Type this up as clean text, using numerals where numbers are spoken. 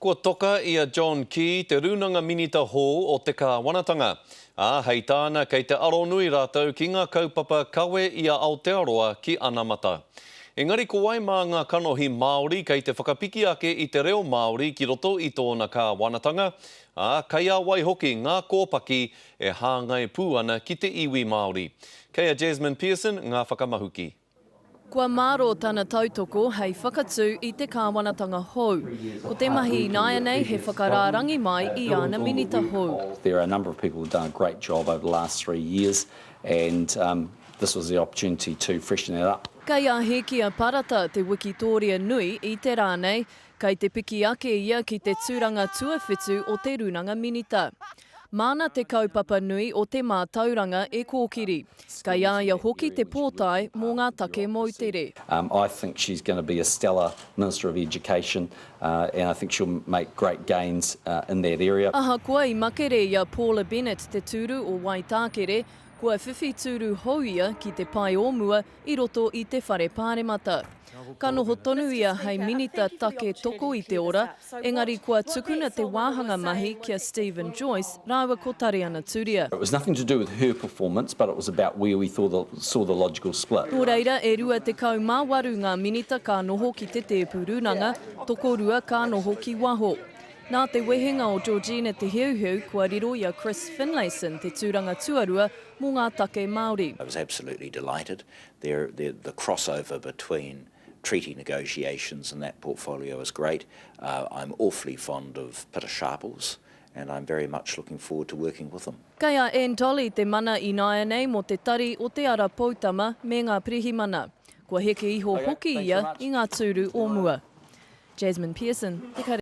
Kua toka i a John Key te Rūnanga Minita hou o te Kāwanatanga, ā, hei tāna kei te aronui rātou ki ngā kaupapa kawe i a Aotearoa ki anamata. Engari ko wai mā ngā kanohi Māori kei te whakapiki ake i te reo Māori ki roto i tōna kāwanatanga, ā, kei a wai hoki ngā kōpaki e hāngai pū ana ki te iwi Māori? Kei a Jasmine Pearson ngā whakamahuki. Kua mārō tana tautoko hei whakatū i te kāwanatanga hou. Ko te mahi ināianei he whakarārangi mai i āna minita hou. There are a number of people who've done a great job over the last three years and this was the opportunity to freshen that up. Kei a Hēkia Parata te wikitōria nui i te rā nei, Kei te piki ake ia ki te tūranga tuawhitu o te Rūnanga Minita. Māna te kaupapa nui o te mātauranga e kōkiri. Kei a ia hoki te pōtae mō ngā take moutere. I think she's going to be a stellar Minister of Education and I think she'll make great gains in that area. Ahakoa i makere i a Paula Bennett te tūru o Waitākere, kua whiwhi tūru hou ia ki te pae o mua i roto i te Whare Pāremata. Ka noho tonu ia hei Minita Take Toko i te Ora, engari kua tukuna te wāhanga mahi ki a Steven Joyce rāua ko Tariana Turia. It was nothing to do with her performance but it was about where we thought the saw the logical split. Nō reira, e 28 ngā minita ka noho ki te tēpu rūnanga, tokorua ka noho ki waho. Nā te wehenga o Georgina Te Heuheu kua riro i a Chris Finlayson te tūranga tuarua mō ngā take Māori. I was absolutely delighted. There, the, the crossover between treaty negotiations and that portfolio is great. Uh, I'm awfully fond of Pita Sharples and I'm very much looking forward to working with him. Kei a Anne Tolley te mana ināianei mō te Tari o Te Ara Poutama me ngā Pirihimana. Kua heke iho hoki ia i ngā tūru o mua. Jasmine Pearson, Te Karere.